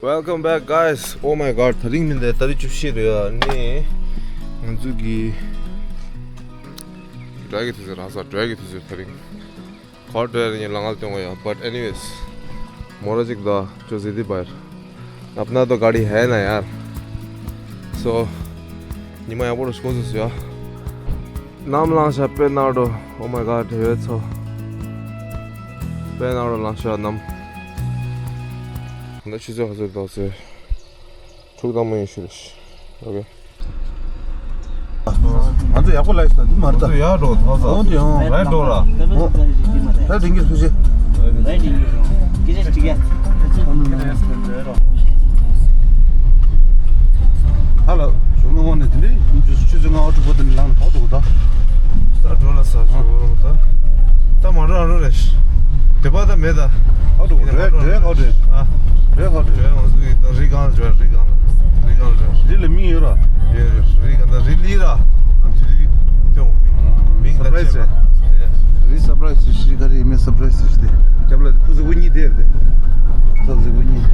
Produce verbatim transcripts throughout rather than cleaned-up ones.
Welcome back, guys. Oh my god, དེ་རིང་མིན་དེ་ཏ་རིག་བཅུ་བཞི་རེད་ཡ། ནི་ང་ཚོ་གི་འགྲོ་གི་དུས་ཚོད་རག་ས། འགྲོ་གི་དུས་ཚོད་དེ་རིང་ག་པར་འགྲོ་ཡ་རེད། ངས་ལམ་ཁ་སྟོན་གོ་ཡ། But anyways, མོ་ར་ཅིག་ད་ཅོ་ཟི་དི་པར། अपना तो गाड़ी है ना यार। So ཉི་མ་ཡག་པོ་རུ་སྐོར་ཟིག་ཡ། གནམ་ལངས་ཤག་དཔེ་ནག་འགྲོ། Oh my god, དེ་བས་ཚོ། དཔེ་ནག་འགྲོ་ལངས་ཤག་གནམ། ད་ཆུ་ཚོད་ག་ཚོད་འདུག་ཟེར། དྲུག་དང་མ་ཡིན་ཤུལ་ཤི། ཨོ་ཁེ། ང་ཚོ་ཡག་པོ་ལབ་ཤག་འདི་མ་རེད་ད། ཡག་འགྲོ་ཐང་ས། འོ་དེ་ཡང་རེད་འགྲོ་ར། འོ། ད་དེང་གི་སུ་ཞིག་ཧ་ལ། གཞུང་ནང་ནས་དེ་འདྲའི་ཆུ་ཚོད་ལྔ་པ་དྲུག་པ་དེ་ནས་ལངས་ནས་བབས་འདུག་ད། ས་འགྲོ་ལ་ས་འགྲོ་ད། ད་མ་འགྲོ་ཨ་རོ་རེ་ཤི། དེ་པ་ད་མེད་ད། ཨ་འགྲོ་འགྲོ་འགྲོ་ཨ་འགྲོ། ཨ། འགྲོ་ཨ་འགྲོ། འགྲོ་ང་ཚོ་གི་ད་རི་སྒང་འགྲོ། རི་སྒང་ལ། རི་སྒང་འགྲོ། རི་ལ་མིང་ཡོད་ར། ཡོད་རི་སྒང་ད་རི་ལི་ར། ཨ་ཐུ་རི་ཏོ་མིང་མིང་ད་སར་པ་རའི་ཛི་ཆེ་རེད། རི་སར་པ་རའི་ཛི་ཤི་ག་རེ་ཡིན་མིན་སར་པ་རའི་ཛི་ཤི་དེ། རྒྱབ་ལ་ཕུ་ཟི་གུ་གཉིས་དེ་རེད། ཕུ་ཟི་གུ་གཉིས།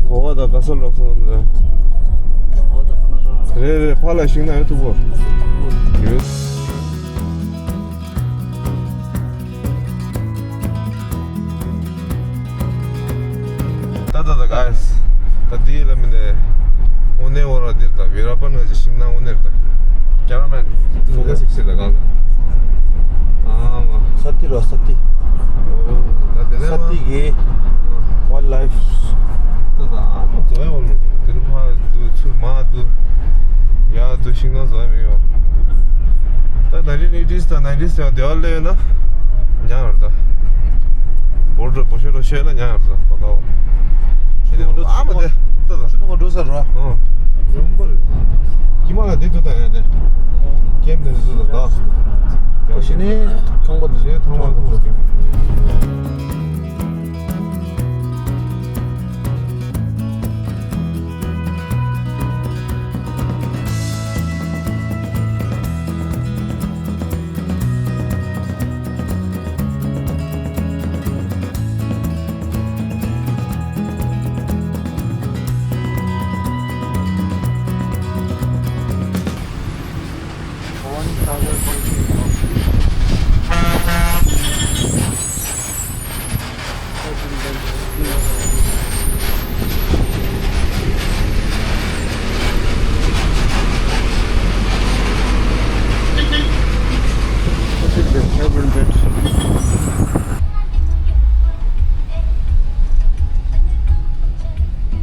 གོ་བ་དང་ག་ས་ལོག་སོང་རེད། རེད་རེད། ཕར་ལ་ཤིང་ནགས་ཡོད་ཐུག་པོ་ཡོད། ད་ད་ད་ག་ཨེས། ད་དེའི་ལ་མི་ནས་དངོས་གནས་འོ་ར་འདིར་ད་བི་ར་པན་ག་ཅི་ཤིང་ནགས་དངོས་གནས་རེད་ད། ཀེ་མ་ར་མེན་ཕོ་ཀ་སི་ཞིག་བྱེད་ད་གང་། ཨ་མ། ས་ཏི་ར་ས་ཏི། ཨོ། ད་དེ་ནས་ས་ཏི་གི་ཝའིལ་ལའིཕ། ད་ད་ཨ་མ་ཛོ་ཡ་བ་ལུ་དེ་ནི་ཕ་དུ་ཚུར་མ་དུ་ཡ་དུ་ཤིང་ནགས་ཛོ་ཡ་མི་ཡོ། ད་ནའིན་ཊིན་ཨེ་ཊི་ས་དང་ནའིན་ཊིན་སེ་ཝེན་ཊི་ཡར་ལེ་ཡོད་ན་ཉག་རེད་ད། བོར་འགྲོ་བོ་ཤོ་རོ་ཤོ་ཡོད་ན་ཉག་རེད་ད། པ་ད་བ། ཁྱེད་ནས་ཨ་མ་དེ་ད་ད། ཆུ་དུང་བ་འགྲོ་ས་རོ། ཨོ། རོམ་པ་རེད། ཁྱི་མ་ལ་འདི་དུ་ད་ཡ་དེ། ཀེམ་དེ་ཚོ་ད་ད། ད་ཤི་ནས་ཁང་པ་དེ་ཤི་ནས་ཐང་པ་དེ་ཚོ།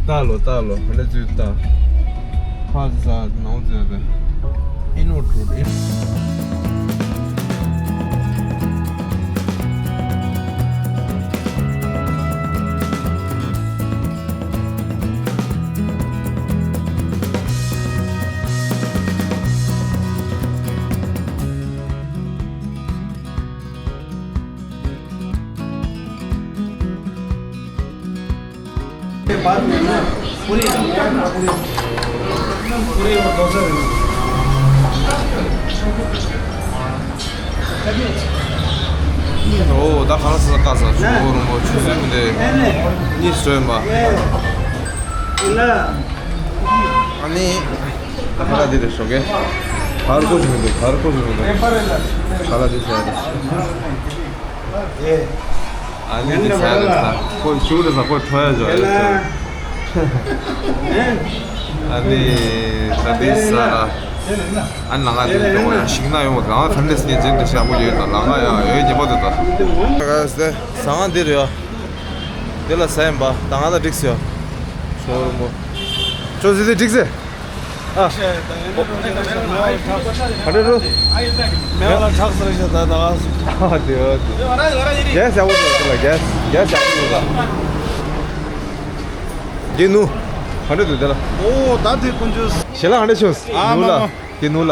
ལྟ་ལོ་ལྟ་ལོ། ཧ་ལས་ཚུལ་ལྟ། ཁ་ཟ་ནང་ཟ་བས། ཨིན་ཝར་ཌི་རོ་ཌི་ཨིན། ཨོ། ད་གང་ས་ས་ཀ་ས་ཆུ་བོ་རུ་མོ་ཆུ་ཚོད་མི་འདྲ་གཉིས་སོན་པ། ཨ་ནི། ད་ཁ་ལག་འདི་རེད་ཤོག་གེ། བར་སྐོར་ཞིག་མི་འདུག་བར་སྐོར་ཞིག་མི་འདུག་ཁ་ལག་འདི་ཟ་ཡ་རེད། ཨ་ནི་འདི་ཟ་ཡ་རེད་ད། ཁོ་ཞུགས་རེད་ཟ། ཁོ་ཁྲོ་ཡ་འཇོག་ཡ་རེད། ཨ་ནི་ད་འདི་ཟ་ར། ཨ་ནི་ལ་ང་འདི་འགྲོ་ཡ་ཞིག་ན་ཡོང་བ་ལ་ང་ཐར་ལེ་སི་ངས་རྗེས་འདྲི་ཤ་པོ་ཡོད་ད། ལ་ང་ཡ་ཡོད་ཉེ་པོ་འདུག་ད། ཟ་ང་འདི་རེད་ཡ། འདི་ལ་ཟ་ཡིན་པ་ད་ང་ད་འགྲིག་སོ་ཡ། ཤོ་རུ་མོ། ཅོ་ཟི་འདི་འགྲིག་སེ། ཨ། ག་འདྲ་རུ། མེ་ལ་ཁྲག་སེར་ཞིག་ད་ད། ཨ་དེ་ཨ་དེ། གེ་སི་ཡག་པོ་འདུག་ལ། གེ་སི་གེ་སི་ཡག་པོ་འདུག་ལ། འདི་ནུ། ག་འདྲ་འདུག་དེ་ལ། ཨོ་ད་དེ་ཀུན་སྤྱོད། ཞེ་ལ་ག་འདྲ་བྱུང་། ཨ་ནུ་ལ། མ་མ། དེ་ནུ་ལ།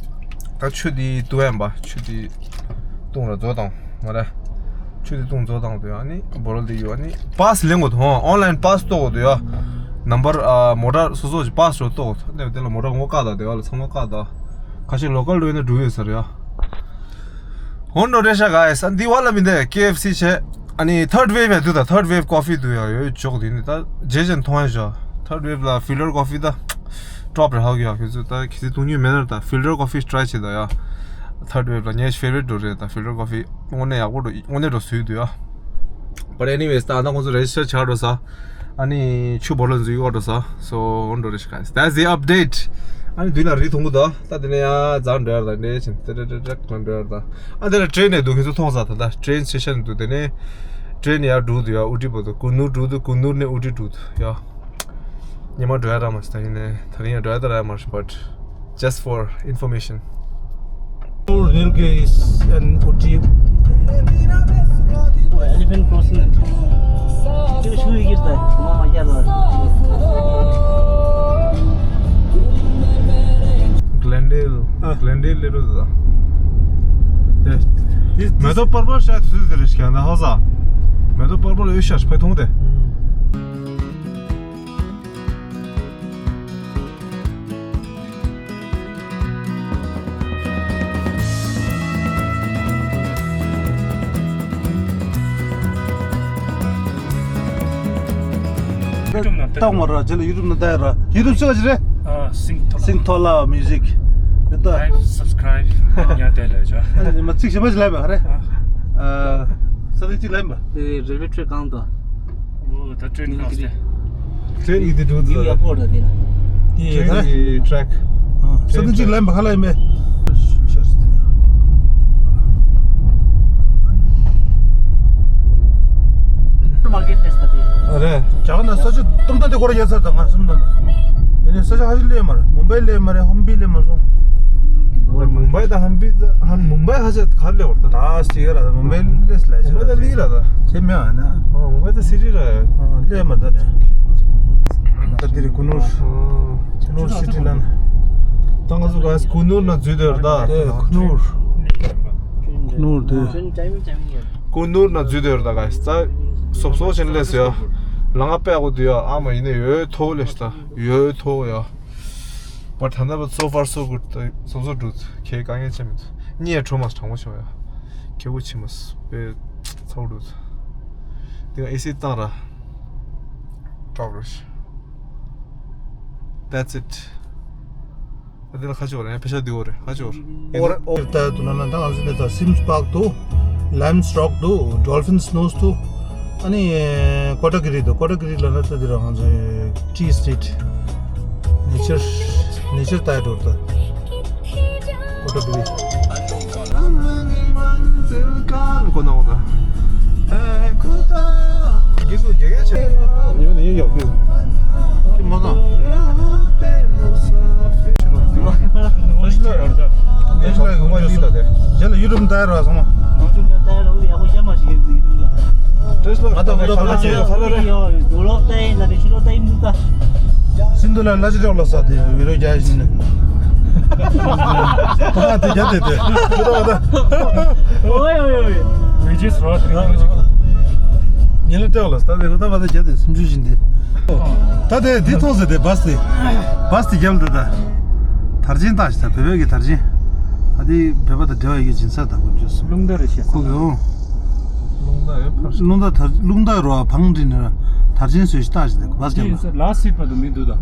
ད་ཆུ་དེ་བཏུང་ཡ་ཡིན་པ། ཆུ་དེ་བཏུང་ར་རྫོགས་བཏང་མ་རེད། ཆུ་དེ་བཏུང་རྫོགས་བཏང་དུས་ཨ་ནི་བོ་རོལ་དེ་ཡོད། ཨ་ནི་པཱས་ལེན་དགོས་འདུག་ཨོན་ལའིན་པཱས་གཏོང་དགོས་འདུག་ཡ། ནམ་བར་ཨ་མོ་ཊ་སོ་སོ་ཞིག་པཱས་ཞིག་གཏོང་དགོས་འདུག་དེ་ལ་མོ་ཊ་ངོ་བཀག་དང་དེ་བ་ལ་ཚང་མ་བཀག་དང་། ཁ་ཤས་ལོ་ཀལ་འགྲོ་ཡིན་ན་འགྲོ་ཡོད་ས་རེད་ཡ། འོ་འགྲོ་རེད་ཤག་ག་ཡ་ས་འདི་བ་ལ་མི་འདི་ཀེ་ཨེཕ་སི་བྱས། ཨ་ནི་ཐར་ཌི་ཝེབ་ཡ་འདུག་ད་ཐར་ཌི་ཝེབ་ཀོ་ཕི་འདུག་ཡ། ཡོད་ཅོག་དེ་ནི་ད་རྗེས་ཅན་མཐོང་ཡ་ཞོ། ཐར་ཌི་ཝེབ་ལ་ཕིལ་ཊར་ཀོ་ཕི་ད་ཊོབ་རེད་ཧ་གི་ཡ། ཁྱོད་ཚོ་ད་གི་སི་བཏུང་རྒྱུ་མེད་ན་ད་ཕིལ་ཊར་ཀོ་ཕི་ཊ་རའི་བྱེད་ད་ཡ། ཐར་ཌི་ཝེབ་ལ་ངའི་ཕེ་ཝ་རིཊ་འགྲོ་རེད། ད་ཕིལ་ཊར་ཀོ་ཕི་དངོས་གནས་ཡག་པོ་འགྲོ། དངོས་གནས་འགྲོ་སུས་འདུག་ཡ། But anyways ད་ཨ་ན་ཁོང་ཚོ་རེ་ཇི་སི་ཊར་བྱ་འགྲོ་ས། ཨ་ནི་ཆུ་བོ་ལ་འཛུལ་ཡོད་འགྲོ་ས། So འོ་འགྲོ་རེ་ཤག་ག་ཡ། That's the update. ཨ་ནི་དུས་ལ་རི་མཐོང་གི་འདུག་ད་དེ་ནས་ཡ་རྫ་འགྲོ་ཡ་ད་འདྲེ་ཆེན་ཏེ་ཏེ་ཏེ་ཏེ་འགྲོ་ཡ་ད། ཨ་དེ་ལ་ཊེན་ནས་འདུག་ཁྱོད་ཚོ་མཐོང་ས། ད་ད་ཊེན་སི་ཊེ་ཤན་འདུག་དེ་ནས་ཊེན་ཡར་འགྲོ་འདུག་ཡ། ཨུ་ཊི་བར་དུ། ཀུ་ནུར་འགྲོ་འདུག་ཀུ་ནུར་ནས་ཨུ་ཊི་འགྲོ་འདུག་ཡ། ཉི་མ་འགྲོ་ཡ་རག་མ་སོང་། ད་ཡིན་ནས་ད་རིང་ཡང་འགྲོ་ཡ་ད་རག་མ་རེད། But just for information. Nilgiris and Ooty. Elephant crossing and Glendale. ཨ། Glendale little. དེ། མེ་ཏོག་པར་པར་ཤ་དུས་དེ་རེ་ཤ་ན་ཧ་ས། མེ་ཏོག་པར་པར་ཡོད་ཤ་ཕ་ཐུང་དེ། ཡུ་ཊུབ་ནང་བཏང་བ་ར། རྗེས་ལ་ཡུ་ཊུབ་ནང་བཏང་ཡ་ར། ཡུ་ཊུབ་ཆོག་ཅི་རེད། ཨ། སིང་ཐོ་ལ། སིང་ཐོ་ལ་མིའུ་ཟིག་རེད་ད། ལའིཀ་སབ་སི་ཀ་རའིབ་ཉར་བསྡད་ལ་ཅོ། ཨ་ནི་མ་ཚིག་ཞིམ་པ་ཞིག་ལབ་པ་ཧ་རེ། ཨ། ས་ཐིག་ཅིག་ལབ་པ། དེ་རེལ་ཝེ་ཊེག་གང་དུ། ཨོ་ད་ཊེན་གང་སྟེ། ཊེན་གྱི་དེ་འགྲོ་ནིའུ་ཡོག་པོར་ཊ་དེ་ལ། དེ་ཊེན་གྱི་ཊེག་ས་ཐིག་ཅིག་ལབ་པ་ཧ་ལ་ཡིན་པས། མར་ཀེཊ་པི་ལེ་སི་ད་དེ། ཨ་རེད། རྒྱ་གར་ན་ས་ཆ་སྟོང་ཐ་དེ་སྐོར་ཡ་ཚར་དང་ང་སེམས་ནང་། ཡིན་ནའི་ས་ཆ་ཧ་ཅང་སླེབས་མ་རེད། མུམ་བྷའི་སླེབས་མ་རེད། ཧམ་པི་སླེབས་མ་སོང་། མུམ་བྷའི་དང་ཧམ་པི་ཧམ་མུམ་བྷའི་ཧ་ཅང་ག་རེ་སླེབས་པ་རེད་ད། ད་སི་ཡ་ར་ད་མུམ་བྷའི་སླེབས་སླེབས་མུམ་བྷའི་ད་སླེབས་ར་ད། དེ་མེད་ཨ་ན། ཨ་མུམ་བྷའི་ད་སི་ཊི་ར། ཨ་སླེབས་མ་ད་ནས། ད་དེ་རེད་ཀུ་ནུར། ཀུ་ནུར་སི་ཊི་ལ་ན། ད་ང་ཚོ་ག་ཀུ་ནུར་ན་འཛུལ་འདོད་རེད་ད། དེ་ཀུ་ནུར། ཀུ་ནུར་དེ། ཀུ་ནུར་ན་འཛུལ་དེར་ད་ག་ས་སོབ་སོབ་ཆེན་ལས་སོ་ཡ། ལ་ང་པད་གོ་དུ་ཡ་ཨ་མ་ཡིན་ནས་ཡོད་ཐོག་ལས་ཤི་ད་ཡོད་ཐོག་ཡ། But ད་ལྟ་བ་so far so good ད་སོབ་སོབ་འགྲུ་གལ་དཀའ་ངལ་ཆེ་མི་འདུག་གཉིས་ཁྲོ་མ་དྲང་པོ་ཆེ་བ་ཡ། ཁེ་བོ་ཆེ་མ་སྤེ་ཚའོ་འགྲུ། དེ་ག་ཨེ་སི་བཏང་ར། That's it. ཨ་དེ་ལ་ཁ་ཕྱོགས་རེད། ཕེ་ཤ་དེ་འོ་རེད། ཁ་ཕྱོགས་རེད། འོ་རེད། འོ་རེད། ད་དུ་ན་ན་ད་ང་ཚོ་འདི་ད་སིམ་སི་པཱག་འདུག་ལམ་སི་རོག་འདུག་ཌོལ་ཕིན་སི་ནོ་སི་འདུག་ཨ་ནི་ཀོ་ཊ་གི་རི་འདུག་ཀོ་ཊ་གི་རི་ལ་ན་ད་དེ་ར་ང་ཚོ་ཊི་སི་ཊེ་ཊི་ནེ་ཅར་ནེ་ཅར་ད་ཡ་འགྲོ་ད། ཀོ་ཊ་གི་རི། ཀོ་ན་འོ་ན། རྒྱུ་ནི་ཡོད་རྒྱུ། ཅི་མ་གང་། ཨེ་ཤི་ལ་ཡོང་བ་འདི་ལ་དེ། རྗེས་ལ་ཡུ་རོབ་ནས་ལྟ་ཡ་ར་སོང་བ། ང་ཚོ་ལ་ལྟ་ཡ་ར་འོ་ཡག་པོ་ཤ་མ་ཞིག་གི་འདུག་ཡིན་ལ། ཏེ་སི་ལ་ང་ད་ང་ད་ང་ད་ང་ད་ཡོད་ལོ་ལྟ་ཡིན་ལ་རེ་ཤི་ལོ་ལྟ་ཡིན་འདུག་ད། སིན་དུ་ལ་ལ་ཅི་རོགས་ལ་ས་དེ་བི་རོ་རྒྱ་ཡིན་ནི། ད་དེ་རྒྱ་དེ་དེ། ཨོ་ཡ་ཨོ་ཡ་ཨོ་ཡ། མི་རྗེས་སུ་རོགས་དེ་རོགས་ཅིག་ཉིན་ལ་སྟེར་བ་ལ་ད་དེ་ད་བ་ད་རྒྱ་དེ་སུམ་ཅུ་བཞིན་དེ། ད་དེ་འདི་མཐོང་ཟེར་དེ་བཱས་དེ། བཱས་དེ་རྒྱབ་འདི་ད། དར་ཆེན་བཏགས་ཤིག་ད་བོད་བོད་ཀྱི་དར་ཆེན། ཨ་དེ་བོད་པ་དང་འབྲེལ་བ་ཡོད་ཀྱི་སྦྱིན་སྲེག་དང་དཀོན་མཆོག་གསུམ། རླུང་རྟ་རེད་ཤག་ཁོ་གི་འོང་། རླུང་རྟ་ཡོད་ཕར། རླུང་རྟ་དར་རླུང་རྟ་རོ་བ་བང་འདྲི་ནས་དར་ཆེན་བཟོས་ཤིག་བཏགས་ཤིག་ད་བཱས་རྒྱབ་ལ། ལ་སི་པ་དུ་མི་འདུག་ད།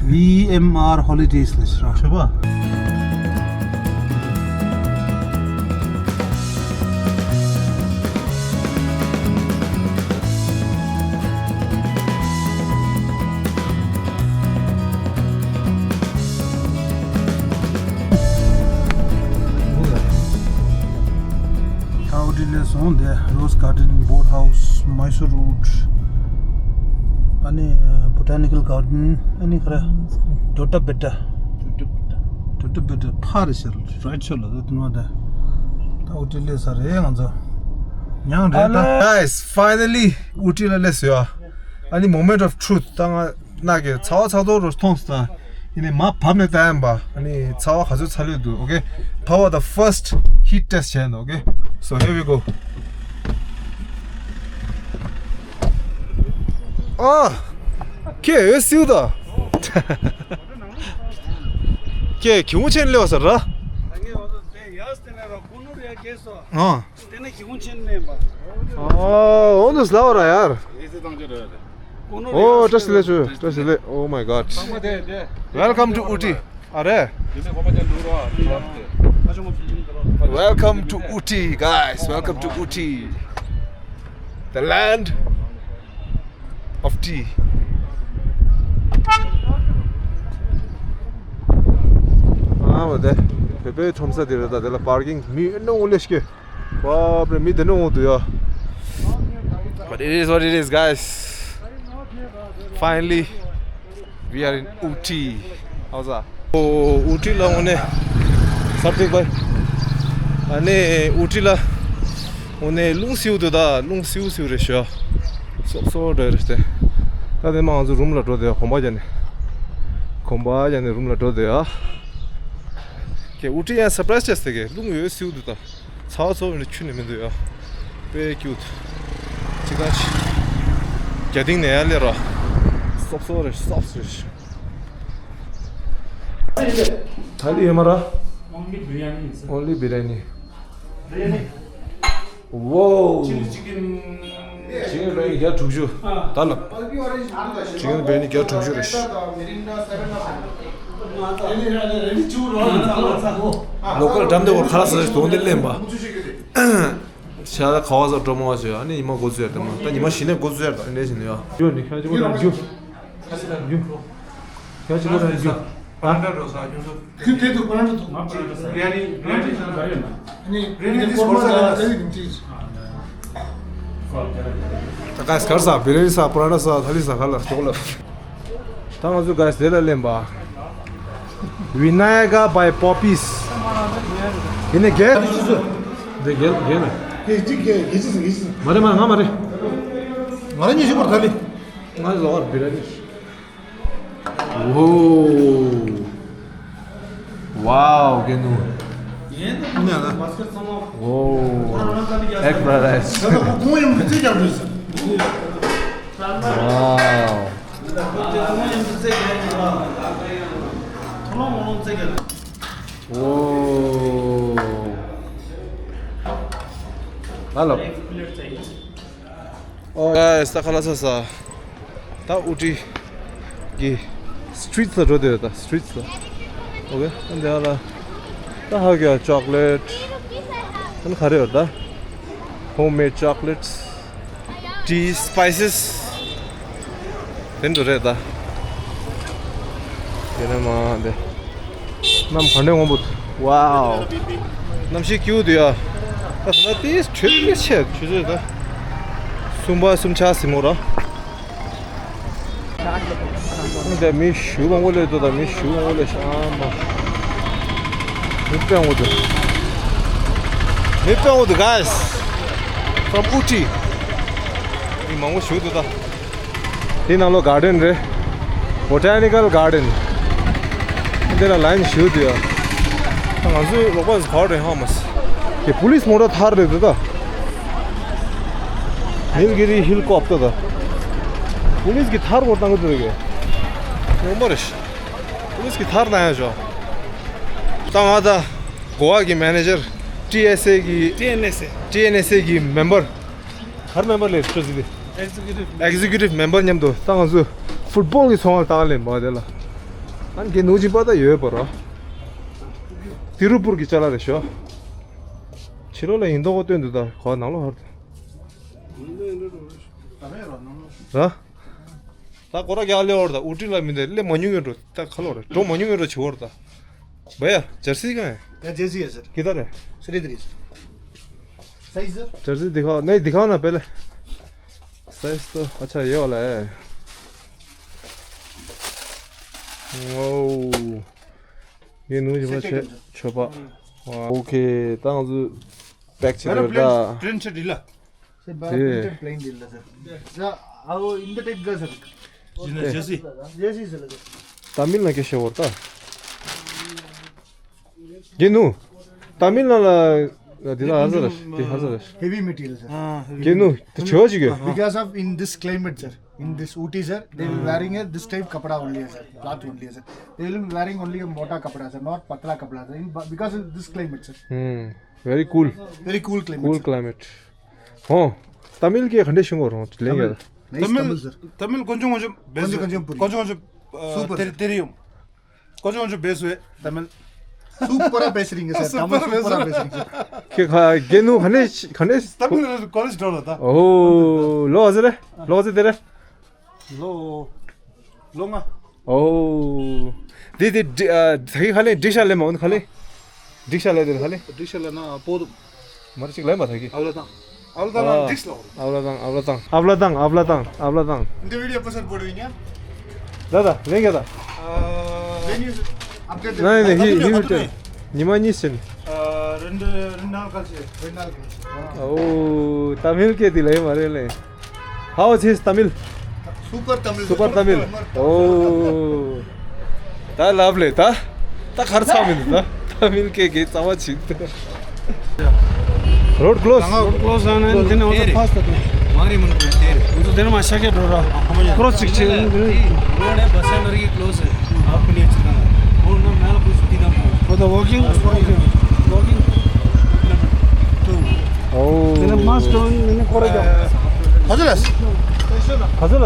ཝི་ཨེམ་ཨར་ཧོ་ལི་ཌེ་སི་ལ་ཤི་ར། ཆོས་པ། ད་ཨོ་ཊི་ལས་སོང་དེ་རོ་སི་གར་ཌེན། བོཊ་ཧའུ་སི། མའི་སུར་རོཌ། ཨ་ནི་བོ་ཊ་ནི་ཀལ་གར་ཌེན། ཨ་ནི་ག་རེ་ཌོ་ཊ་བེ་ཊ། ཌོ་ཊ་བེ་ཊ་ཕར་རེད་ཤག་རའིཊ་ཤོར་ལ་ད་དུ་ནོ་ད། ད་ཨོ་ཊི་ལས་ས་རེད་ང་ཚོ། མྱང་རེད་ད། Guys, finally ཨུ་ཊི་ལ་སླེབས་སོང་ཡ། ཨ་ནི་moment of truth ད་ང་ནག་གི་ཚ་བ་ཚ་ཏོག་རོ་མཐོང་སོང་ད། ཡིན་ནའི་མ་བབས་ནས་ལྟ་ཡིན་པ། ཨ་ནི་ཚ་བ་ག་ཚོད་ཚ་ལོས་འདུག་ཨོ་ཀེ། ཕ་བ་the first heat test བྱས་འདུག་ཨོ་ཀེ། So here we go. ཨ། ཁྱེད་འོད་སིའུ་ད། ཁྱེད་གི་ཧུང་ཆེན་ལེ་བ་ཟེར་ར། ཨ། ཨ། འོ་འདུག་ལབ་ར་ཡར། ཨོ་བཀྲ་ཤིས་བདེ་ལེགས་ཞུ། བཀྲ་ཤིས་བདེ་ལེགས། Oh my God. Welcome to Ooty. ཨ་རེ། Welcome to Ooty, guys. Welcome to Ooty, the land of tea. ཨ་མ་དེ། བོད་པའི་ཁྲོམ་ས་དེ་རེད་ད། དེ་ལ་པར་ཀིང་མི་ཨེ་ནོ་ལེ་ཤ་གི། བབ་རེ་མི་དེ་ནོ་འོང་དུ་ཡ། But it is what it is, guys. Finally, we are in Ooty. How's that? ཨོ་ཨུ་ཊི་ལ་འོ་ནས་སབ་ཐིག་པ། ཨ་ནི་ཨུ་ཊི་ལ་འོ་ནས་རླུང་སེའུ་དུ་ད། རླུང་སེའུ་སེའུ་རེད་ཤག་སོབ་སོབ་འདྲ་རེད་དེ། ད་དེ་མ་ང་ཚོ་རུམ་ལ་འགྲོ་དེ་གོམ་པ་རྒྱག་ནས། གོམ་པ་རྒྱག་ནས་རུམ་ལ་འགྲོ་དེ་ཨ། ཀྱེ་ཨུ་ཊི་ཡང་སར་པ་རའི་ཛི་བྱས་ཏེ་ཀྱེ་རླུང་ཡོད་སེའུ་དུ་ད། ཚ་བ་ཚ་བ་ནི་ཆུ་ནི་མི་འདུག་ཡ། དཔེ་ཀྱུ་ཊི། ཅི་ག་ཅི། རྒྱ་ཏིང་ནས་ཡ་སླེབས་ར། སོབ་སོབ་རེད། སོབ་སོབ་རེད། ཐ་ལི་ཡོད་མ་ར། Only biryani. Only biryani. Biryani. Wow. Chili chicken. Chicken biryani བརྒྱ་དྲུག་ཅུ། ད་ལབ། Chicken biryani བརྒྱ་དྲུག་ཅུ་རེད། ལོ་ཀལ་འགྲམ་དེ་བོར་ཁ་ལག་ཟ་ཞིག་དོང་དེ་ལེན་པ། ཤ་ད་ཁ་བ་ཟ་འགྲོ་མ་བ་ཞོ། ཨ་ནི་ཉི་མ་འགོ་ཚུགས་ཡར་དེ་མ་ད་ཉི་མ་ཞི་ནས་འགོ་ཚུགས་ཡར་ད་ཨ་ནེ་ཞི་ནས་ཡ། རྒྱུ་ནི་ཁྱོད་ཅི་གོ་རང་རྒྱུ། རྒྱུ། ཁྱོད་ཅི་གོ་རང་རྒྱུ། ཨ། ཁྱོད་དེ་དུ་པ་ར་འདྲ་དུ། རེ་རེ་རེ་རེ་ནི་རེ་རེ་དེ་གོར་མ་ཟ་ལ་ཟ་ཡི་དུ་ཅི། ད་ག་སི་གར་ས་བི་རེ་རེ་ས་པ་ར་འདྲ་ས་ཐ་ལི་ས་ཁ་ལ་ཅོག་ལ། ད་ང་ཚོ་ག་སི་དེ་ལ་ལེན་པ། Vinayaka by Poppies. ཡིན་ནའི་རྒྱལ། འདི་རྒྱལ་རྒྱལ་ན། རྒྱལ་གཅིག་རྒྱལ་རྒྱལ་གཅིག་རྒྱལ་གཅིག་མ་རེད་མ་རེད་ང་མ་རེད། ང་རང་ཉིད་ཤི་བར་ད་ལི། ང་ལོག་བར་བི་ར་ནི། ཝོ། ཝའོ་གེ་ནུ། ཡིན་ད་ཁོང་ཡང་ན། ཝོ། Egg fried rice. ད་ལྟ་ཁོང་ཡང་མི་ཚེ་རྒྱག་འདོད་ཟེར། ཝའོ། ཨོ། ཧ་ལོ། ཨོ་ཡ་ས་ཁ་ལ་ས་ས། ད་ཨུ་ཊི་གི་སི་ཊི་རི་ཊི་ལ་འགྲོ་དེ་ཡོད་ད། སི་ཊི་རི་ཊི་ལ། ཨོ་ཀེ། ཨ་འདི་ལ་ད་ཧ་གི་ཡ་ཅོག་ལེཊ། ཨ་ནི་ག་རེ་ཡོད་ད། Homemade chocolates, tea, spices. དེ་འདྲ་རེད་ད། དེ་ནས་མ་དེ། གནམ་ག་འདྲ་སྔོན་པོ། ཝའོ། གནམ་གཤིས་སྐྱིད་པོ་འདུག་ཡ། ད་ད་དེ་དྲོད་ཀྱི་ཆེ་ཆུ་ཚོད་ད། གསུམ་པ་གསུམ་ཆ་ཟིན་མོ་ར། འདི་མི་ཞུ་མང་པོ་སླེབས་འདུག་ད། མི་ཞུ་མང་པོ་སླེབས་ཤག་ཨ་མ། མི་དཔེ་མང་པོ་འདུག་མི་དཔེ་མང་པོ་འདུག guys. From Ooty. མི་མང་པོ་ཞུ་འདུག་ད། དེ་ནང་ལོགས་གར་ཌེན་རེད། Botanical Garden. འདི་ལ་ལའིན་ཞུ་འདུག་ཡ། ད་ང་ཚོའི་རོགས་པ་ག་རེ་ཧ་མ་སི། དེ་པུ་ལིས་མོ་ཊ་ཐར་རེད་འདུག་ད། Nilgiri helicopter ད། པུ་ལིས་གི་ཐར་སྐོར་བཏང་གི་འདུག་གས། ངོ་མ་རེད། པུ་ལིས་གི་ཐར་བཏང་ཡ་ཞོ། ད་ང་ད་གོ་བ་གི་མེ་ནེ་ཇར། ཊི་ཨེས་ཨེ་གི། ཊི་ཨེན་ཨེས་ཨེ། ཊི་ཨེན་ཨེས་ཨེ་གི་མེམ་བར། ག་རེ་མེམ་བར་ལས་ཊི་རེ་ཛི་ཌི། Executive member མཉམ་དུ་ད་ང་ཚོ་ཕུཊ་བོལ་གི་ཚོང་བར་བཏང་ལེན་པ་དེ་ལ། ཨན་གྱི་ནུ་ཅི་པ་ད་ཡོད་པ་ར། ཏི་རུ་པུར་གི་ཅ་ལག་རེད་ཤོ། ཕྱི་ལོགས་ལ་ཡིན་མདོག་གོ་སྟོན་འདུག་ད་གོ་ནང་ལོགས་ཧར་དུ། ར། ད་སྐོར་ར་རྒྱག་སླེབས་བར་ད་ཨུ་ཊི་ལ་མི་འདི་སླེབས་མ་མྱོང་ཡོད་འགྲོ། ད་ཁ་ལོ་རེད་འགྲོ་མ་མྱོང་ཡོད་འགྲོ་བྱེད་བར་ད། भैया जर्सी कहाँ है? यार जर्सी है सर। किधर है? श्रीधरी sir. Size sir? Jersey दिखाओ। नहीं दिखाओ ना पहले। साइज तो अच्छा ये वाला है। ओ। ये न्यू जो सेट है। छोपा। वाह। ओके। तांजु पैक चलो दा। प्रिंट से ढीला। सर बार प्रिंटेड प्लेन ढीला सर। जा आओ इन द टाइप का सर। जी ना jersey. Jersey sir. ཏ་མིལ་ན་སྐད་བཤད་བོར་ད། རྒན་ནུ། ཏ་མིལ་ན་ལ་འདི་ལ་ཧ་ཟ་ར་འདི་ཧ་ཟ་ར། Heavy material, sir. རྒན་ནུ་དེ་བྱོས་ཅིག་གི། Because of in this climate, sir, in this Ooty, sir, they will wearing a this type kapda only, sir, cloth only, sir. They will be wearing only a mota kapda, sir, not patla kapda, sir. In, because of this climate, sir. Very cool. Very cool climate, cool climate. ཧོ། ཏ་མིལ་སྐད་ག་འདྲས་ཤེས་གོ་རང་ལེན་ཡ། Nice Tamil, sir. ཏ་མིལ་ཀོན་ཅང་ཀོན་ཅང་བེ་སུ། ཀོན་ཅང་ཀོན་ཅང་བེ་སུ། ཀོན་ཅང་ཀོན་ཅང་བེ་སུ། Super. Ter- terium. ཀོན་ཅང་ཀོན་ཅང་བེ་སུ་ཏ་མིལ། Super-ஆ பேசுறீங்க, sir. Tamil super-ஆ பேசுறீங்க, sir. ཁྱེད་ཁ་རྒན་ནུ་ག་ནས་ག་ནས། ཏ་མིལ་ཀོ་ལེཇ་འགྲོ་ལ་ད། ཨོ། ལོ་ཨ་ཟེར་རེ། ལོ་ཨ་ཟེར་དེ་རེ། ལོ། ལོ་ལྔ། ཨོ། དེ་དེ་ད་གི་ཁ་ལེ་འགྲིག་ཤ་ལེ་མ་འོན་ཁ་ལེ། འགྲིག་ཤ་ལེ་དེ་ཁ་ལེ། འགྲིག་ཤ་ལེ་ན་པོ་དུ། མར་ཅིག་ལེ་མ་ཐ་གི། ཨབ་ལ་དང་། ཨབ་ལ་དང་ལ་འགྲིག་ལོ། ཨབ་ལ་དང་ཨབ་ལ་དང་ཨབ་ལ་དང་ཨབ་ལ་དང་། இந்த வீடியோ எப்போ சார் போடுவீங்க? ད་ད་ལེ་ག་ད། When you update? ན་ནི་ཧི་ཧི་ཧི་ཏེ། ཉི་མ་གཉིས་ཕྱིན། ཨ། རེད་རེད་ནང་ཁ་ཤས་རེད་ནང་ཁ་ཤས། ཨོ། ཏ་མིལ་སྐད་དེ་ལེ་མ་རེད་ལེ། How is his Tamil? Super Tamil. Super Tamil. Oh. ད་ལབ་ལེ་ད། ད་གར་ཚང་མི་འདུག་ད། ཏ་མིལ་སྐད་ཀྱི་རྩ་བ་ཅིག Road close. Road close and then also fast. Mari mun ter. Then ma shake it, bro. Cross six. Road hai bus and close hai. आपके लिए अच्छा है। वो ना मैं कुछ सीधा। For the walking, walking. Oh. मैंने मास्क on, मैंने कोड़ा क्या? हजुर। हजुर।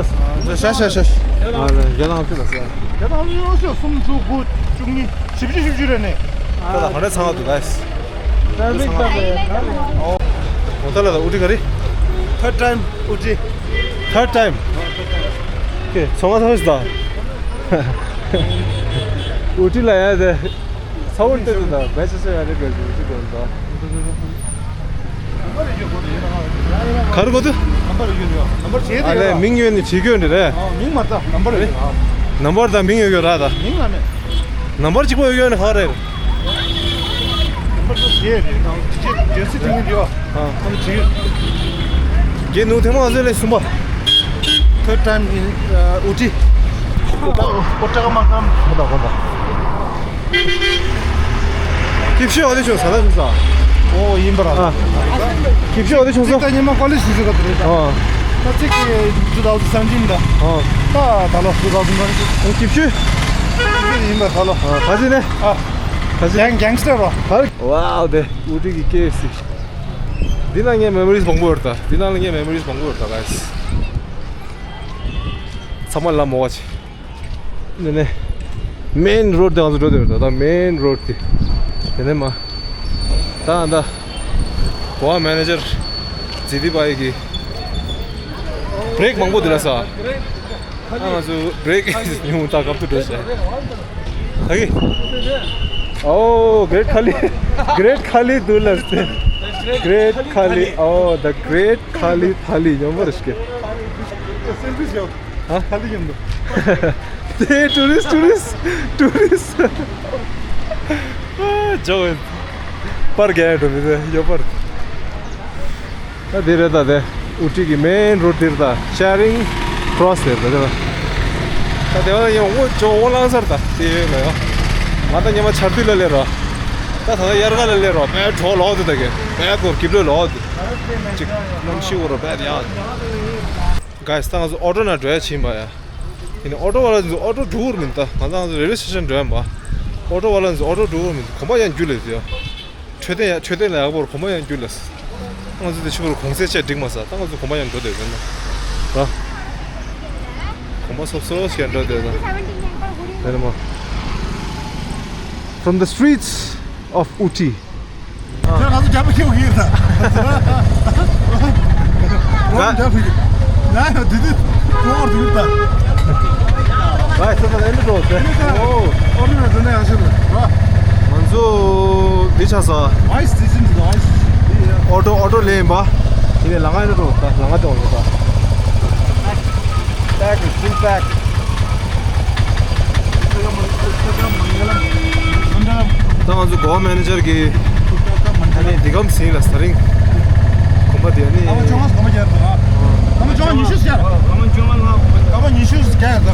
ཤ་ཤ་ཤ། ཨ་ལེ་རྒྱ་ནག་ཚོ་ལ་ཟེར། རྒྱ་ནག་ཚོ་སུམ་ཅུ་དགུ་བཅུ་གཉིས་བཞི་བཅུ་བཞི་བཅུ་རེད་ནས། ད་ལ་ཧ་ར་ཚང་བ་འདུག་ག Traffic ད་ལ་ཨུ་ཊི་ག་རེ། Third time Ooty. Third time. Okay, ཚོང་ཁང་ཚང་ཞིག་ད། ཨུ་ཊི་ལ་ཡ་དེ། ཚ་བོ་ཏེ་ཏེ་ད་བེ་ཆ་ཆ་ཡ་རེ་བེ་ཆ་ཆ་གོ་ད། གར་གོ་ཏུ། ཨ་ལེ་མིང་ཡོད་ནི་བྱེད་གྱོན་འདི་རེད། མིང་མ་ད་ནམ་བར་ཡོད། ནམ་བར་དང་མིང་ཡོད་གྱོན་ར་ད། མིང་ལ་མེད། ནམ་བར་གཅིག་པོ་ཡོད་གྱོན་ནི་ག་རེད། ནམ་བར་ཚོ་བཞི་རེད་ནང་ཇེ་སི་ཐིང་ཡོད། ཨ། ཨམ་ཇི། རྒྱལ་ནུ་ཐེངས་མ་ཟེར་ལས་གསུམ་པ། Third time in, uh, Ooty. Kottakamakam. ཁོ་ད་ཁོ་ད། ཀིབ་ཤི་འོ་དེ་ཆུང་ས་ལ་ཆུང་ས། ཨོ་ཡིན་པ་ར། ཨ། ཀིབ་ཤི་འོ་དེ་ཆུང་ས། ད་ཉི་མ་ཀོ་ལེ་ཇི་ཞུ་ག་དུ་རེད་ད། ཨ། ད་ཅིག་གི་two thousand seventeen ད། ཨ། ད་ད་ལོ་two thousand twenty། ཨོ་ཀིབ་ཤི། ཡིན་པ་ད་ལོ། ཨ་ཕ་ཟི་ནས། ཨ། ཕ་ཟི། གེང་གེང་སི་ཊར་རོ། ཧར། ཝའོ་དེ་ཨུ་ཊི་གི་ཀེ་ཨེཕ་སི། འདི་ན་ངའི་མེ་མོ་རིས་མང་པོ་ཡོད་ད། འདི་ན་ངའི་མེ་མོ་རིས་མང་པོ་ཡོད་ད་ག་ཡིས། ཚང་མ་ལ་མོ་བ་ཆེ། ནེ་ནེ། མེན་རོཌ་དེ་ང་ཚོ་འགྲོ་དེ་རེད་ད། མེན་རོཌ་དེ། དེ་ནས་མ། ད་ད། གོ་བ་མེ་ནེ་ཇར། ཛི་དི་པ་ཡི་གི། བྷི་རེག་མང་པོ་དེ་ལ་ས། ད་ང་ཚོ་བྷི་རེག་ཉུང་ད་སྐབས་དུ་འགྲོ་ཤག་ཨ་གི། Oh, great Khali. Great Khali, do last. Great Khali. Oh, the great Khali thali. ཡོང་བར་ཤིག་ཧ། ཁ་ལི་ཡིན་འདུག་དེ་ཊུ་རིསི་ཊུ་རིསི་ཊུ་རིསི། ཨ། ཇོ་ཨིན། པར་རྒྱག་འགྲོ་མི་དེ་ཡོད་པར། ད་དེ་རེད་ད་དེ། ཨུ་ཊི་གི་མེན་རོཌ་དེ་རེད་ད། ཅེ་རིང་ཀྲོ་སི་དེ་རེད་ད་དེ། ད་དེ་བ་ཡང་འོ་ཇོ་འོ་ལང་སར་ད་དེ་ཡོད་ལ་ཡོད། ང་ད་ཉི་མ་ཆར་དུས་ལ་སླེབས་རོ། ད་ད་ད་དབྱར་ཁ་ལ་སླེབས་རོ། བས་གྲོགས་ལོག་དེ་ད་གེ། བས་སྐོར་གྱིབ་ལོས་ལོག་དེ། ཅིག་གནམ་གཤིས་འོ་རོ་བས་ཡ། གཱས་ད་ང་ཚོ་ཨོ་ཊོ་ནང་འགྲོ་ཡ་ཕྱིན་པ་ཡ། ཡིན་ནའི་ཨོ་ཊོ་བ་ལ་ཚོ་ཨོ་ཊོ་འགྲོ་གི་མིན་ད། ང་ཚོ་ང་ཚོ་རེལ་ཝེ་སི་ཊེ་ཤན་འགྲོ་ཡ་མ། ཨོ་ཊོ་བ་ལ་ཚོ་ཨོ་ཊོ་འགྲོ་གི་མིན། གོམ་པ་ཡང་རྒྱུ་ལས་ཡ། འཕྲོད་བསྟེན་ཡ་འཕྲོད་བསྟེན་ལ་ཡག་པོར་གོམ་པ་ཡང་རྒྱུ་ལས། ང་ཚོ་དེ་ཕྱི་པོར་གོང་ཚད་ཆེ་འགྲིག་མ་ས། ད་ང་ཚོ་གོམ་པ་ཡང་འགྲོ་དེ་ཡོད་ན། ད། གོམ་པ་སོབ་སོབ་ཞིག་འགྲོ་དེ་ཡོད་ན། དེ་ནི་མ། From the streets of Ooty. ཁྱོད་ང་ཚོ་རྒྱབ་ཁྱེར་གྱི་ཡོད་ད། ང་རྒྱབ་ཁྱེར་གྱི། ང་ཡང་དེ་དུས་གློ་བུར་དུ་ཡོད་ད། ང་ཚོ་ད་ཨེ་འདྲ་འགྲོ་ཟེར། ཨོ། ཨོ་རེད་ན་དེ་ན་ཡང་ཤེས་རེད་བ། ང་ཚོ་འདི་ཆགས་ས། ཨའི་སི་སི་ཊེ་ཤན་འདི་ཨའི་སི་སི་ཊེ་ཤན། ཨོ་ཊོ་ཨོ་ཊོ་ལེན་པ། དེ་ནས་ལམ་ཁ་ཨེ་འདྲ་འགྲོ་ད། ལམ་ཁ་དེ་འོང་ད། Back, full back. ད་ང་ཚོ་གོ་བ་མེ་ནེ་ཇར་གྱིས་ཨ་ནི་འདི་གམ་ཟིན་ལ་ས་རིང་གོམ་པ་དེ་ཨ་ནི། ཨ་མ་ཅོ་ང་གོམ་པ་རྒྱག་དང་། ཨ་མ་ཅོ་ང་ཉི་ཤུ་ཞག་ཨ་མ་ཅོ་ང་ལ་ཀ་ ཉི་ཤུ་བརྒྱ་ཡོད་ད།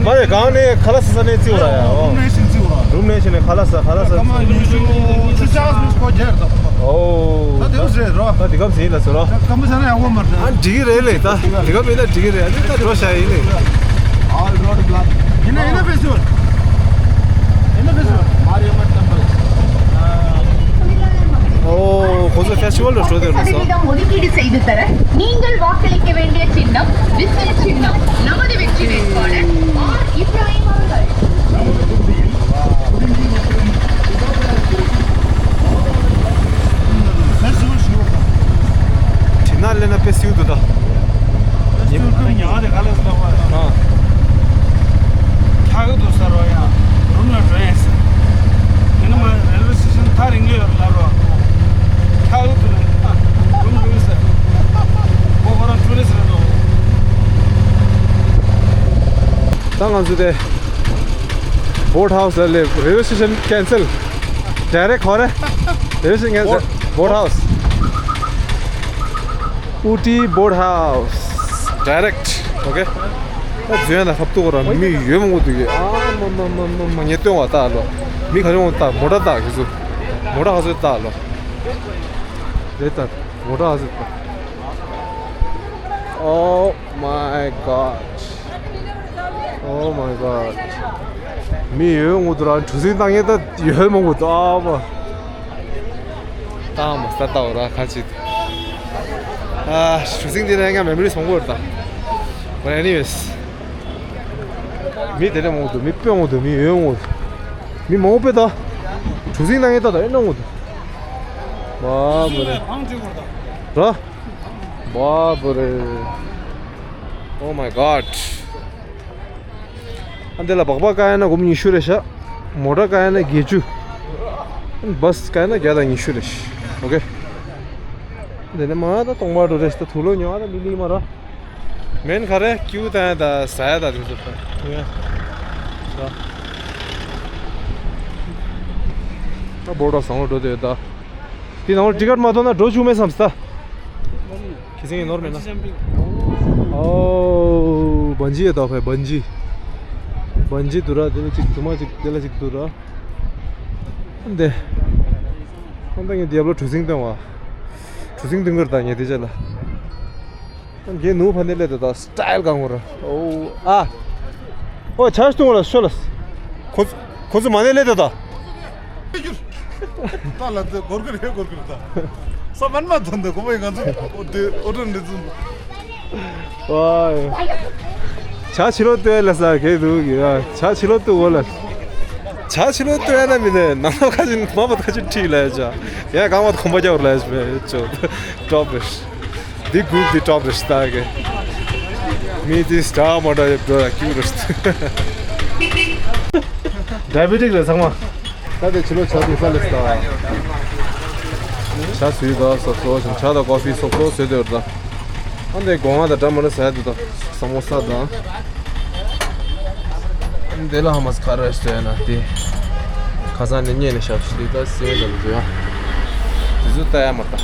མ་རེད། གང་ནས་ཁ་ལག་ཟ་ས་ནས་བརྩིས་པ་ར་ཡ། རུམ་ནས་ཕྱིན་བརྩིས་པ་ར། རུམ་ནས་ཕྱིན་ནས་ཁ་ལག་ཟ། ཁ་ལག་ཟ། སྐར་མ་ཉི་ཤུ་ཆུ་ཆགས་མི་སྐོར་རྒྱལ་ད། ཨོ། ད་དེ་བས་རེད་རོ། ད་དེ་གམ་ཟིན་ལ་ཟེར་རོ། སྐར་མ་ཟ་ན་ཡག་པོ་མ་རེད། ཨ་འགྲིག་གི་རེད་ལེ། ད་དེ་གམ་ཡིན་ན་འགྲིག་གི་རེད། ཨ་ནི་ད་འགྲོ་བྱ་ཡིན་ལེ། All road block. ཡིན་ན་ཡིན་ན་ཕེ་སི་ཝལ། ཡིན་ན་ཕེ་སི་ཝལ། Mariamman temple. ཨོ། ཁོ་ཚོ་ཕེ་སི་ཊི་ཝལ་ལ་འགྲོ་དེ་རེད་ས། சதவீதம் ஒதுக்கீடு செய்து தர நீங்கள் வாக்களிக்க வேண்டிய சின்னம் விசில் சின்னம். நமது வெற்றி வேட்பாளர் ஆர் இப்ராஹிம் அவர்கள். དེ་ན་ལེ་ན་ཕེ་སིའུ་དུ་ད། ཉི་མ་ཉ་དེ་ག་ལ་སླ་བ། ཨ། ཁ་གི་དུ་ས་རོ་ཡ། རུམ་ལ་འགྲོ་ཡ་ས། དེ་ན་མ་རེལ་ཝེ་སི་ཊེ་ཤན་ཐག་རིང་ལ་ཡོད་ལ་རོ། ཁ་གི་དུ་ན་རུམ་འགྲོ་ཡ་ས། ཁོ་ཁོ་རང་ཊུ་རི་སི་རེད་འགྲོ། ད་ང་ཚོ་དེ་བོཊ་ཧའུ་སི་ལ་སླེབས། རེལ་ཝེ་སི་ཊེ་ཤན་ཁེན་སལ། ཌའི་རེག་ཁོ་རེ། རེལ་ཝེ་སི་ཊེ་ཤན་ཁེན་སལ། བོཊ་ཧའུ་སི། ཨུ་ཊི་བོཊ་ཧའུ་སི། ཌའི་རེག་ཨོ་ཁེ། ད་འཛུལ་ཡ་ན་ཧབ་ཏུ་གོ་ར་མི་ཡོད་མང་པོ་འདུག་གི། ཨ་མ་མ་མ་མ་མ། ངས་སྟོན་བ་ད་ལོ། མི་ག་རེ་འོང་ད། མོ་ཊ་ད་གི་ཚུ། མོ་ཊ་ག་ཚོད་ད་ལོ། རེད་ད། མོ་ཊ་ག་ཚོད་ད། Oh my God. Oh my God. མི་ཡོད་ངོ་དུ་ར་གྲུ་གཟིངས་བཏང་ངེ་ད་ཡོད་མང་པོ་ད། ཨ་མ། ད་མ་ས་ད་འོ་ར་ཁ་ཅིག་ཨ་གྲུ་གཟིངས་དེ་ནས་ང་མེ་མོ་རི་སོང་གོ་ར་ད། But anyways. མི་དེ་ནས་མང་པོ་འདུག་མི་དཔེ་མང་པོ་འདུག་མི་ཡོད་མང་པོ་འདུག་མི་མང་པོ་དཔེ་ད། གྲུ་གཟིངས་བཏང་ངེ་ད་ད་ཨེ་ནང་ངོ་དུ། བ་བ་རེ། ར། བ་བ་རེ། Oh my God. ཨ་འདི་ལ་སྦག་སྦག་བཀག་ཡ་ན་སྒོར་མོ་ཉི་ཤུ་རེད་ཤག་མོ་ཊ་བཀག་ཡ་ན་བརྒྱད་ཅུ། བྷ་སི་བཀག་ཡ་ན་བརྒྱ་དང་ཉི་ཤུ་རེད་ཤག་ཨོ་ཁེ། འདི་ནས་མ་ད་སྟོང་པ་འགྲོ་རེད་ཤག་ད་དུག་ལོག་ཉོ་ཨ་ད་མི་ལི་མ་ར། མེན་ག་རེ་ཀིའུ་བཏང་ཡ་ད་ཟ་ཡ་ད་དེ་ཚོ་ད། ཡ། ད། ད་བོ་ཌ་བཟང་པོ་འགྲོ་དེ་ད། དེ་ནང་ལ་ཊི་ཀཊ་མ་ཐོབ་ན་འགྲོ་བཅུག་མེད་བསམ་སྟ། ཁྱི་སེང་ནོར་མེད་ན། ཨོ། བན་ཇི་ཡོད་ད་ཕེ་བན་ཇི། བན་ཇི་འདུག་ར། དེ་ལ་གཅིག་དུ་མ་གཅིག་དེ་ལ་གཅིག་འདུག་ར། འདི། ཨ་ད་ངས་རྒྱབ་ལ་གྲུ་གཟིངས་སྟོན་བ། གྲུ་གཟིངས་སྟོན་གི་ར་ད་ངས་དེ་ཅག་ལ། ངས་ནུ་ཕ་ནས་སླེབས་དུས་ད་སི་ཊའིལ་གང་བོ་ར། ཨོ་ཨ། ཨོ་ཆར་སྟོང་ལ་ཤོ་ལ། ཁོ་ཁོ་ཚོ་མ་ནས་སླེབས་དུས་ད། ད་ལ་ཚེ་སྒོར་སྒོར་ཧེ་སྒོར་སྒོར་ད། ས་མན་མ་ཐོན་ད་གོ་མའི་ང་ཚོ་ཨོ་དེ་ཨོ་ཏོ་འདི་ཚོ། ཨོ། ཆ་ཕྱི་ལོགས་ལྟོས་ལ་ས་གེ་འདུག་གི་ཡ། ཆ་ཕྱི་ལོགས་ལྟོས་འོ་ལ། ཆ་ཕྱི་ལོགས་ལྟོས་ན་མི་ནས་ནང་ལོགས་ཁ་ཅིག་མ་པ་ཁ་ཅིག་ཁྲིད་ལ་ཡ་ཆ། ཡ་གང་བ་གོམ་པ་རྒྱག་རུ་ལ་ཡ་ཆ་ཅོ། ཊོབ་རེད། འདི་གུག་འདི་ཊོབ་རེད་ད་གི། མི་འདི་སི་ཊར་མ་འདྲ་ཡོད་འགྲོ་ཡ་ཀྱུ་རེད། ཌའི་བེ་ཊིག་རེད་ཚང་མ། ད་དེ་ཕྱི་ལོགས་ཆ་དེ་ས་ལེ་སི་ད། ཆ་སུས་ད་སོབ་སོབ་བྱུང་ཆ་དང་ཀོ་ཕི་སོབ་སོབ་བཟོས་དེ་རེད་ད། ཨ་འདི་སྒོ་ང་དང་འདྲ་མ་འདྲ་ཟ་ཡ་འདུག་ད། ས་མོ་ས་དང་། འདི་ལ་ཧ་མ་སི་ཁ་ར་ཤི་ཡ་ན་དེ། ཁ་སང་ནས་རྙེད་ནས་ཞབས་ཕྱི་དེ་ད་སེ་ལ་འདུག་ཡ། དེ་ཚོ་ལྟ་ཡ་མ་ལྟ།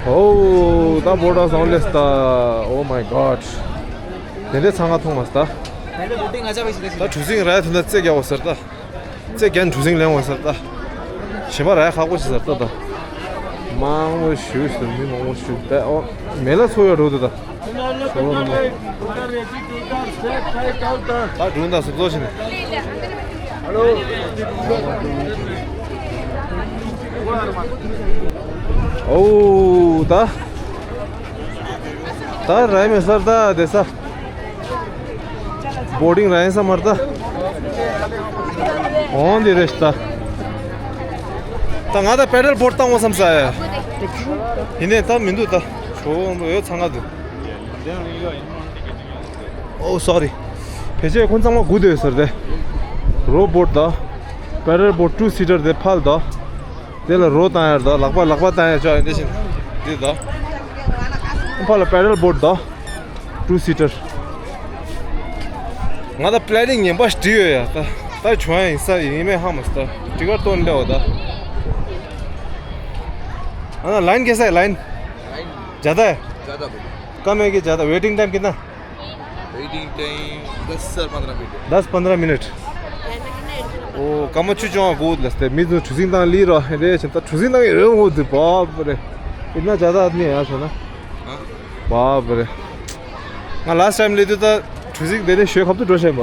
ཨོ། ད་བོ་ཊ་བཟང་ལེ་སི་ད། Oh my God. དེ་འདྲའི་ཚང་ང་མཐོང་མ་སི་ད། ད་གྲུ་གཟིངས་ར་ཐོན་ད་རྩེ་རྒྱག་འོ་ཟེར་ད། རྩེ་རྒྱན་གྲུ་གཟིངས་ལེན་འོང་ཟེར་ད། གཞན་པ་ར་ཡ་ཁག་པོ་ཞིག་ཟེར་ད་ད། མང་པོ་ཞུ་ཟེར་མི་མང་པོ་ཞུ་ད་ཨོ། མེ་ལ་ཚོ་ཡོད་འགྲོ་ད་ད། ཚོ་ལ་མ། ད་སྒྲུང་ད་སུབ་ཚོ་ཞིག་ནས། ཨོ་ད། ད་ར་མེ་སར་ད་དེ་ས། བོ་ཊིང་ར་ཡིན་ས་མར་ད། འོང་འདི་རེད་ད། ད་ང་ད་པེ་ཌལ་བོ་ཊི་བཏང་འོང་བསམ་ས་ཡ། ཡིན་ནའི་ད་མི་འདུག་ད། ཁྱོ་འགྲོ་ཡོད་ཚང་ང་འདུག་ཨོ་སོ་རི། ཕལ་ཆེར་ཁོང་ཚང་མ་སྒུག་བསྡད་ཡོད་ས་རེད། རོ་བོ་ཊི་ད། པེ་ཌལ་བོ་ཊི་ཊུ་སི་ཊར་དེ་ཕལ་ད། དེ་ལ་རོ་བཏང་ཡར་ད། ལག་པ་ལག་པ་བཏང་ཡར་ཅོག་ཡ་འདི་བཞིན་འདི་ད། ཕར་ལ་པེ་ཌལ་བོ་ཊི་ད། ཊུ་སི་ཊར། ང་ད་པི་ལེ་ནིང་ངན་པ་ཞིག་བྲིས་ཡོད་ཡ། ད་ད་བྱུང་ཡ་ཡིན་ས་ཡིན་མེད་ཧ་མ་སི་ད། ཊི་ཀཊ་སྟོན་སླེབས་འོ་ད། ཨ་ན་ལའིན་ཀེ་སའི་ལའིན། ཇ་ད་ཡ། ཇ་ད་བོ། ཀ་མེ་ཀེ་ཇ་ད། ཝེ་ཊིང་ཊའིམ་ཀི་ན། टाइम दस से पन्द्रह मिनट। दस पन्द्रह मिनट। ओ, कम चु चों गो लस्ते। मी तो छुसिंग तांग ली रो, रे, चंता छुसिंग तांग रे हो दे, बाप रे। इतना ज्यादा आदमी है यहाँ से ना। हाँ? बाप रे। ང་ལཱསི་ཊའིམ་ལས་དུས་ད་གྲུ་གཟིངས་དེ་ནས་ཞོལ་ཁབ་ཏུ་འགྲོ་བཞིན་པ།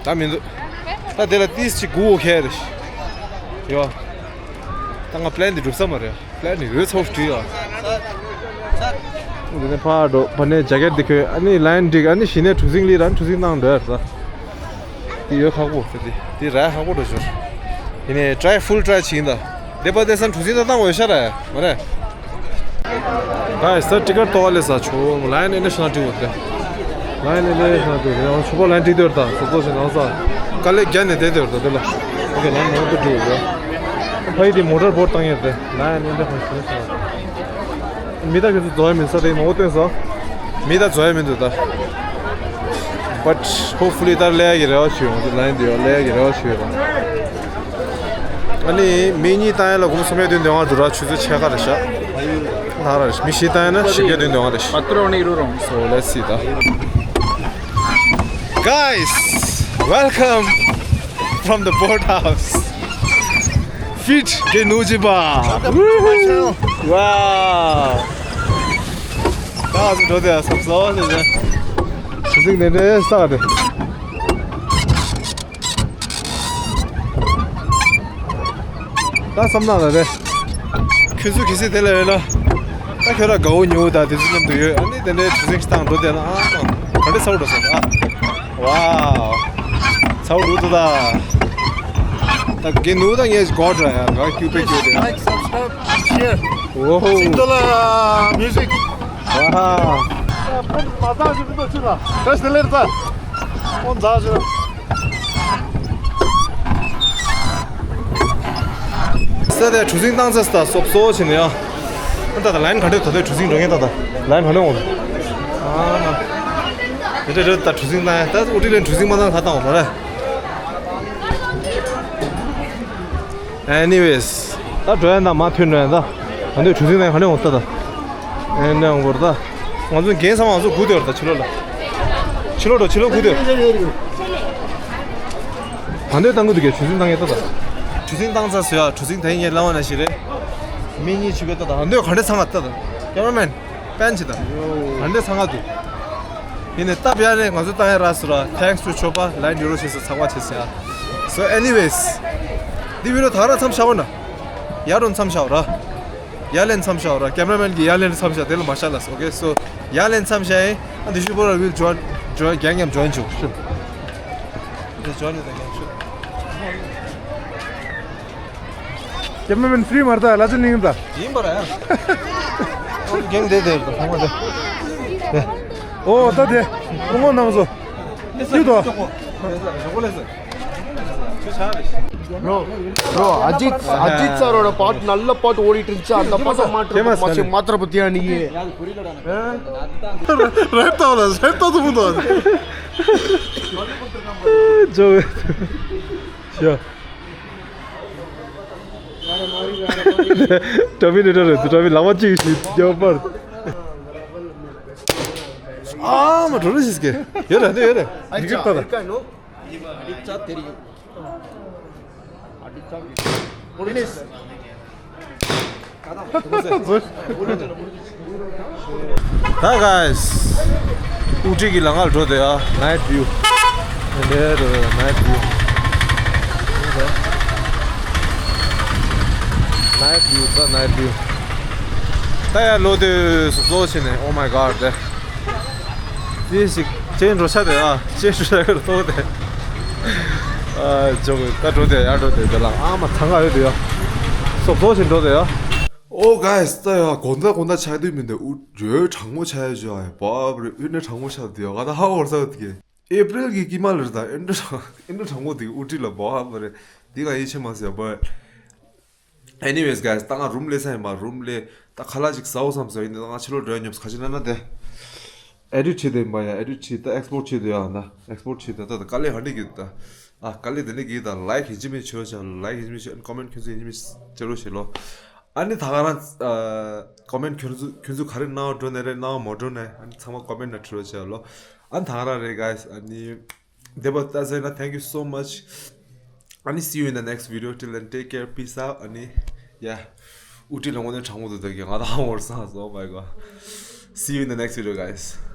ད་མི་འདུག་ད་དེ་ལ་ཏིས་ཅིག་སྒུག་ཁེལ་རེད། ཡོ། ད་ང་པི་ལེན་འདི་འགྲུབ་ས་མ་རེད། པི་ལེན་འདི་ཡོད་ཚོགས་བྲིས་ཡོད། འདི་ནས་ཕར་འགྲོ་བ་ནས་ཇེ་ཀེཊ་འདི་གོན། ཨ་ནི་ལའིན་འགྲིག་ཨ་ནི་གཞི་ནས་གྲུ་གཟིངས་ལི་རང་གྲུ་གཟིངས་བཏང་འགྲོ་ཡ་རེད་ད། འདི་ཡོད་ཁག་པོ་རེད་དེ། འདི་ར་ཁག་པོ་འགྲོ་ཞོར། ཡིན་ནས་ཊི་རའི་ཕུལ་ཊི་རའི་བྱིན་ད། འདི་པ་དེ་སང་གྲུ་གཟིངས་ད་བཏང་འོས་ཤ་ར་ཡ་མ་རེད། ད་ས་ཊི་ཀེཊ་ཏོ་ལེ་ས་ཆོ་ལའིན་ཨེ་ནེ་ཤ་ན་ཊི་ཝར་ཏེ། ལའིན་ཨེ་ནེ་ཤ་ན་ཊི་ཝར་ཏེ་ཡང་ཆུ་པོ་ལའིན་ཊི་ཏེ་ད་སོ་སོ་ཞིག་ནང་ས་དཀའ་ལས་རྒྱ་ནས་དེ་ཏེ་ད་དེ་ལ། ཨོ་ཁེ་ལའིན་མང་པོ་འགྲོ་ཡོད། ཕ་ཡི་དེ་མོ་ཊར་བོ་ཊི་བཏང་ཡོད་དེ་ལའིན་ཨེ་ནེ་ཤ་ན་ཊི་ཝར་ཏེ། མི་ད་ཁྱོད་ཚོ་རྫོགས་ཡ་མིན་ས་དེ་མང་པོ་སྟོན་སོང་། མི་ད་རྫོགས་ཡ་མི་འདུག་ད། But hopefully ད་ལས་ཀྱི་རེ་བ་བྱོས་ཡོང་། ལའིན་འདི་ཡོད་ལས་ཀྱི་རེ་བ་བྱོས་ཡོང་། ཨ་ནི་མི་གཉིས་བཏང་ཡ་ལ་སྒོར་སུམ་བརྒྱ་བདུན་བདུན་ང་འདུག་ར། ཆུ་ཚོད་ཕྱེད་ཀ་རེད་ཤག་ལྷག་ར་རེད། མི་བཞི་བཏང་ཡ་ན་བཞི་བརྒྱ་བདུན་བདུན་ང་རེད་ཤག Patron ni rurong. So let's see ད། Guys, welcome from the boathouse. Feet ke nuji ba. Wow. ད་ང་ཚོ་འགྲོ་དེ་ཡ་སོབ་སོ་ཟེར་ཟེར། གྲུ་གཟིངས་དེ་འདྲའི་ས་རེད། ད་བསམ་ན་ལ་རེད། ཁྱོད་ཚོ་གལ་སྲིད་དེ་ལ་ཡོད་ན། ད་ཁྱོད་ར་དགའ་བོ་ཉོ་ད་དེ་ཚོ་མཉམ་དུ་ཡོད། ཨ་ནི་དེ་འདྲའི་གྲུ་གཟིངས་ཤིག་བཏང་འགྲོ་དེ་ན་ཨ་ད་ག་འདྲ་ཚ་བོ་འགྲོ་སོང་ཨ། Wow. ཚ་བོ་འགྲོ་འདུག་ད། ད་གི་ནུ་ད་ངས་གོ་དྲ་ཡ་ག་ཀྱུ་པེ་ཀྱུ་དེ། Like, subscribe, share. Wow. Sing to the music. Wow. ས་དེ་གྲུ་གཟིངས་བཏང་ཚར་ད་སོབ་སོ་བྱས་ནས་ཡ། ཨ་ད་ད་ལའིན་ག་འདྲས་ད་ལྟའི་གྲུ་གཟིངས་འགྲོ་མཁན་ད་ད་ལའིན་ག་འདྲས་འོང་། ཨ་མ། དེ་འདྲས་རེད་ད་གྲུ་གཟིངས་བཏང་ཡ། ད་ཨུ་ཏི་ལན་གྲུ་གཟིངས་མ་བཏང་ག་བཏང་འོང་ད་རེད། Anyways, ད་འགྲོ་ཡ་ད་མ་ཐོན་འགྲོ་ཡ་ད། ད་འདོད་གྲུ་གཟིངས་ནང་ག་ནས་འོང་ད་ད། ཨེ་ནས་འོང་བར་ད། ང་ཚོ་རྒན་ཚང་མ་ང་ཚོ་སྒུག་བསྡད་ཡོད་ད་ཕྱི་ལོགས་ལ། ཕྱི་ལོགས་འགྲོ་ཕྱི་ལོགས་སྒུག་བསྡད་ཡོད། ད་འདོད་བཏང་གི་འདུག་གས། གྲུ་གཟིངས་བཏང་ཡ་ད་ད། གྲུ་གཟིངས་བཏང་ཚར་སོང་ཡ། གྲུ་གཟིངས་ད་ཡིན་ངས་ལབ་པ་ནང་བཞིན་རེད། མི་གཉིས་ཆུ་བེད་ད་ད། ད་འདོད་ག་འདྲས་ཚང་ང་ད་ད། ཀེ་མ་ར་མེན། པན་ཆེ་ད། ཡོ། ད་འདྲས་ཚང་ང་འདུག་ཡིན་ནས་སྟབས་ཡག་ནས་ང་ཚོ་བཏང་ཡ་རག་སོང་ར། Thanks to ཆོས་པ་ལའིན་ཡོ་རོ་ཞེས་སུ་ཚགས་པ་བྱེད་ཟེར་ཡ། So anyways, འདི་བི་ཌི་ཡོ་ད་ག་རང་མཚམས་བཞག་འོ་ན། ཡར་རུ་མཚམས་བཞག་འོ་ར། ཡར་ལེན་མཚམས་བཞག་འོ་ར། ཀེ་མ་ར་མེན་གྱིས་ཡར་ལེན་མཚམས་བཞག་དེ་ལ་མ་བཞག་ལ། Okay, so ཡར་ལེན་མཚམས་བཞག་ཡིན། ཨ་འདི་ཤུ་པོ་ར་will join, join, gang མཉམ་join བྱུང་། ཤུ། འདི་join ཡོད་ད་gang ཤུ། ཀེ་མ་ར་མེན་ཕི་རི་མ་རེད་ད། ལ་ཅི་ནིང་ད། ཡིན་པ་ར་ཡ། ཨོ་རྒན་དེ་དེ་ད་ཧོ་མ་དེ། ཨོ་ད་དེ། ཨོ་མོ་ནང་བཟོ། ཡོད་དོ། bro, bro, Ajith, அஜித் சாரோட பாட்டு, நல்ல பாட்டு ஓடிட்டு இருந்துச்சு. அந்த பாட்டை மாற்று. ஃபேமஸ் மாத்திர பத்தியா நீ? రేపు రేపు తాగుతుందో. ஷோ. ཊོ་མི་ཊོ་རེད། ཊོ་མི་ལ་བ་ཅིག་ཞིག་ཡོད་པར། ཨ་མ་ཊོ་རེ་ཞིག་གེ་ཡོད་རེད། འདི་ཡོད་རེད། འདི་གི་ལྟ་ད། ད་guys, ཨུ་ཊི་གི་ལམ་ཁ་ལ་འགྲོ་དེ་ཡ། Night view. འདི་འདྲ་རེད། Night view. Night view ད་night view. ད་ཡ་ལོ་དེ་སོ་སོ་བྱས་ནས། Oh my God དེ། དེ་ཞིག་ཅན་འགྲོ་ཤ་དེ་ཡ། ཅན་འགྲོ་ཤ་གི་ལྟོ་དེ། ཨ་ཇོ་གི་ད་འགྲོ་དེ་ཡ། འགྲོ་དེ་དེ་ལ་ཨ་མ་ཚང་ག་ཡོད་དེ་ཡ། སོབ་སོབ་ཞིག་འགྲོ་དེ་ཡ། Oh guys, ད་ཡ་དགོང་དག་དགོང་དག་ཆགས་དུས་མིན་དེ། ཨུ་ཡོད་གྲང་མོ་ཆགས་ཡོད་ཅོ་ཡ། བབ་རེ་ཨུ་ནི་གྲང་མོ་ཆགས་དེ་ཡ། ག་ད་ཧ་འོར་ས་ཡོད་དེ་གི། ཨེ་པྲིལ་གི་དཀྱིལ་མ་ལ་རེད་ད། ཨེ་འདྲ་གྲང་ཨེ་འདྲ་གྲང་མོ་དེ་ཨུ་ཊི་ལ་བབ་རེ། དེ་ག་ཡིད་ཆེས་མ་ཟེར་བ། Anyways guys, ད་ང་རུམ་ལེ་ས་ཡིན་པ། རུམ་ལེ་ད་ཁ་ལག་ཅིག་ཟ་འོ་བསམ་ཟ་ཡིན། ད་ང་ཕྱི་ལོགས་འགྲོ་ཡ་ཉོབ་ཁ་ཅིག་ན་ན་དེ། ཨེ་ཌིཊ་བྱེད་དེ་ཡིན་པ་ཡ། ཨེ་ཌིཊ་བྱེད་ད་ཨེགས་པོརཊ་བྱེད་དེ་ཡ། ད་ཨེགས་པོརཊ་བྱེད་ད་ད་ད་དཀའ་ལས་ག་འདྲ་གི་ད། ཨ་དཀའ་ལས་དེ་འདྲ་གི་ད། ལའིཀ་ཡིན་གཅིག་མིན་གཅིག་བྱེད་རོགས་བྱེད། ལའིཀ་ཡིན་གཅིག་མིན་གཅིག་བྱེད། ཀོ་མེན་ཊི་ཁྱོད་ཚོ་ཡིན་གཅིག་མིན་གཅིག་བྱེད་རོགས་བྱེད་ལོ། ཨ་ནི་ད་ག་རང་ཨ་ཀོ་མེན་ཁྱོད་ཚོ་ཁྱོད་ཚོ་ག་རེ་གནང་འགྲོ་ནས་རེད། གནང་མ་འགྲོ་ནས་ཨ་ནི་ཚང་མ་ཀོ་མེན་ན་བྲིས་རོགས་བྱས་ལོ། ཨ་ནི་ད་ག་རང་རེད་guys། ཨ་ནི་དེ་བ་ད་ཟེར་ན། Thank you so much. ཨ་ནི་see you in the next video. Till then, take care, peace out. ཨ་ནི་yeah, ཨུ་ཏི་ལོང་ནས་དྲང་མོ་དུ་དག་གི་ང་ད་ཧང་བོར་སང་། Oh my god. See you in the next video, guys.